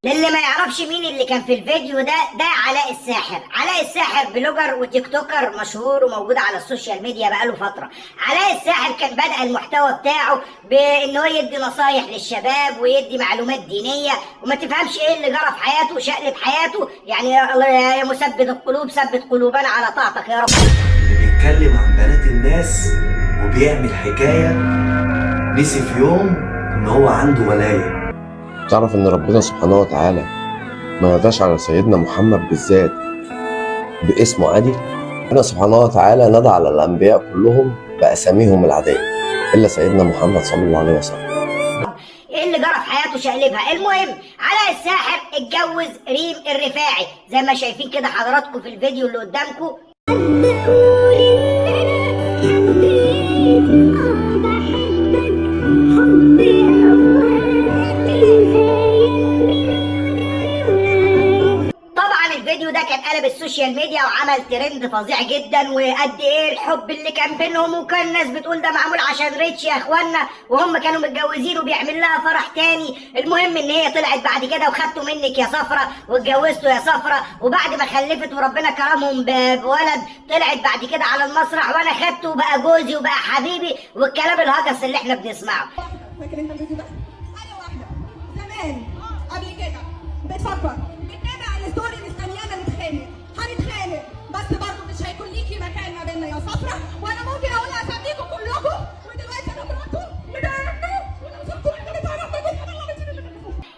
للي ما يعرفش مين اللي كان في الفيديو ده، ده علاء الساحر. علاء الساحر blogger و TikToker مشهور وموجود على ال social media بقاله فترة. علاء الساحر كان بدأ المحتوى بتاعه بان هو يدي نصايح للشباب ويدي معلومات دينية، وما تفهمش ايه اللي جرى في حياته وشقلب حياته. يعني يا الله يا مثبت القلوب ثبت قلوبنا على طاعتك يا رب. اللي بيتكلم عن بنات الناس وبيعمل حكاية نسي في يوم ان هو عنده ولاية. تعرف ان ربنا سبحانه وتعالى ما ناداش على سيدنا محمد بالذات باسمه عادي؟ ربنا سبحانه وتعالى نادى على الانبياء كلهم باساميهم العادية الا سيدنا محمد صلى الله عليه وسلم. ايه اللي جرى في حياته شقلبها. المهم علاء الساحر اتجوز ريم الرفاعي زي ما شايفين كده حضراتكم في الفيديو اللي قدامكم. طبعا الفيديو ده كان قلب ال social media وعمل ترند فظيع جدا، وقد ايه الحب اللي كان بينهم، وكان الناس بتقول ده معمول عشان reach يا اخوانا، وهم كانوا متجوزين وبيعمل لها فرح تاني. المهم ان هي طلعت بعد كده وخدته منك يا صفرة واتجوزته يا صفرة، وبعد ما خلفت وربنا كرمهم بولد طلعت بعد كده على المسرح وانا خدته وبقى جوزي وبقى حبيبي، والكلام الهجس اللي احنا بنسمعه. فاكر انت الفيديو ده؟ انا واحدة زمان قبل كده بتفكر بتتابع ال story مستنيانا نتخانق، هنتخانق بس برضه مش هيكون ليكي مكان ما بيننا يا صفرة، وانا ممكن اقول اساميكم كلكم، ودلوقتي انا مراته وده ولو شفتوا حاجة بتعرف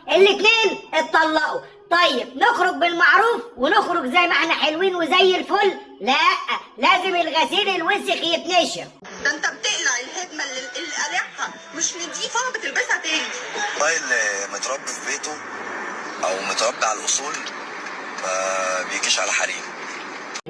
الاتنين اتطلقوا. طيب نخرج بالمعروف ونخرج زي ما احنا حلوين وزي الفل؟ لا، لازم الغسيل الوسخ يتنشر. ده انت بتقلع الهدمه اللي قالعها مش نضيفه بتلبسها تاني. والله اللي متربي في بيته او متربي على الاصول ما بيجيش على حريم.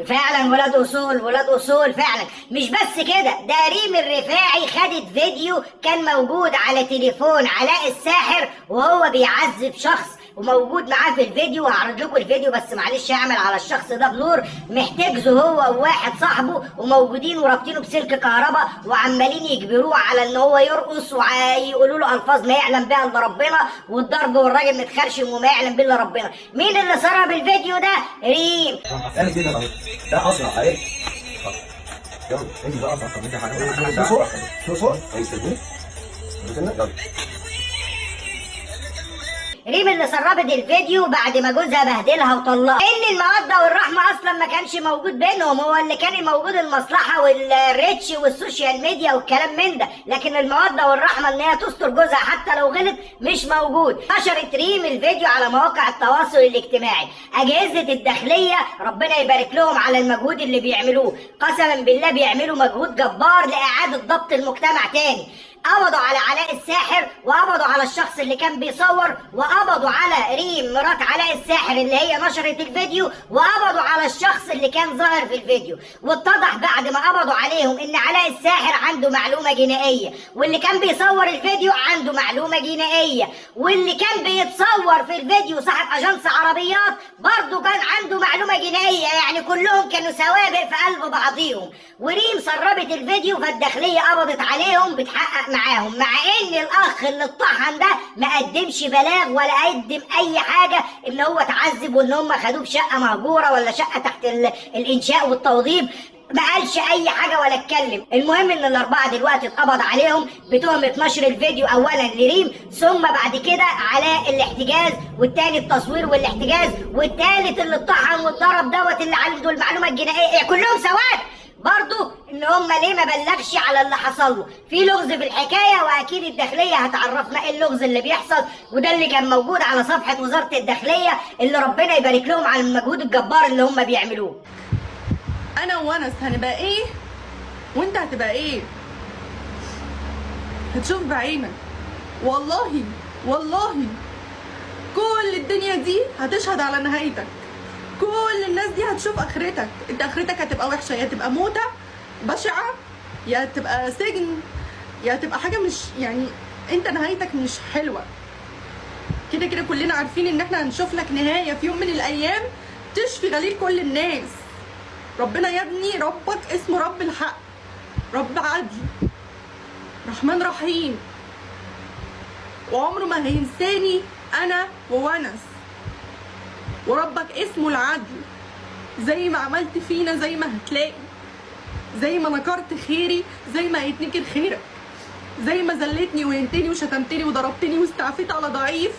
فعلا ولاد اصول، ولاد اصول فعلا. مش بس كده، ده ريم الرفاعي خدت فيديو كان موجود على تليفون علاء الساحر وهو بيعذب شخص وموجود معاه في الفيديو، وهعرض لكم الفيديو بس معلش هعمل على الشخص ده blur. محتجزه هو وواحد صاحبه وموجودين ورابطينه بسلك كهرباء وعمالين يجبروه على ان هو يرقص ويقولوا له الفاظ ما يعلم بها الا ربنا، والضرب والراجل متخرشم وما يعلم به الا ربنا. مين اللي سرب الفيديو ده؟ ريم. انا كده اهو، ده اسرع اهي. يلا انت ده اسرع. طب انت حاجة فوق هيستنيك يلا. ريم اللي سربت الفيديو بعد ما جوزها بهدلها وطلقها. ان المودة والرحمة اصلا ما كانش موجود بينهم، هو اللي كان موجود المصلحة وال reach وال social media والكلام من ده، لكن المودة والرحمة ان هي تستر جوزها حتى لو غلط مش موجود. نشرت ريم الفيديو على مواقع التواصل الاجتماعي. اجهزة الداخلية ربنا يبارك لهم على المجهود اللي بيعملوه، قسما بالله بيعملوا مجهود جبار لاعادة ضبط المجتمع تاني. قبضوا على علاء الساحر وقبضوا على الشخص اللي كان بيصور، وقبضوا على ريم مرات علاء الساحر اللي هي نشرت الفيديو، وقبضوا على الشخص اللي كان ظاهر في الفيديو. واتضح بعد ما قبضوا عليهم ان علاء الساحر عنده معلومة جنائية، واللي كان بيصور الفيديو عنده معلومة جنائية، واللي كان بيتصور في الفيديو صاحب اجانس عربيات برضه كان عنده معلومة جنائية. يعني كلهم كانوا سوابق في قلب بعضيهم. وريم سربت الفيديو فالداخلية قبضت عليهم بتحقق معاهم، مع ان الاخ اللي اتطحن ده ما قدمش بلاغ ولا قدم اي حاجة ان هو اتعذب وان هم خدوه في شقه مهجورة ولا شقه تحت الانشاء والتوضيب، ما قالش اي حاجة ولا اتكلم. المهم ان الاربعة دلوقتي اتقبض عليهم بتهمه نشر الفيديو اولا لريم، ثم بعد كده على الاحتجاز، والتاني التصوير والاحتجاز، والتالت اللي اتطحن واتضرب دوت اللي عنده المعلومة الجنائية. كلهم سواد برضو ان هم ليه ما بلغش على اللي حصل له. في لغز في الحكاية، واكيد الداخلية هتعرفنا ايه اللغز اللي بيحصل. وده اللي كان موجود على صفحة وزارة الداخلية اللي ربنا يبارك لهم على المجهود الجبار اللي هم بيعملوه. انا وونس هنبقى ايه وانت هتبقى ايه؟ هتشوف بعينك والله والله كل الدنيا دي هتشهد على نهايتك، كل الناس دي هتشوف اخرتك. انت اخرتك هتبقى وحشة، يا تبقى موته بشعة، يا تبقى سجن، يا تبقى حاجة مش يعني انت نهايتك مش حلوة. كده كده كلنا عارفين ان احنا هنشوف لك نهاية في يوم من الايام تشفي غليل كل الناس. ربنا يا ابني ربك اسمه رب الحق، رب عدل، رحمن رحيم، وعمره ما هينساني انا وونس. وربك اسمه العدل. زي ما عملت فينا زي ما هتلاقي، زي ما نكرت خيري زي ما هيتنكر خيرك، زي ما زلتني وهنتني وشتمتني وضربتني واستعفيت على ضعيف.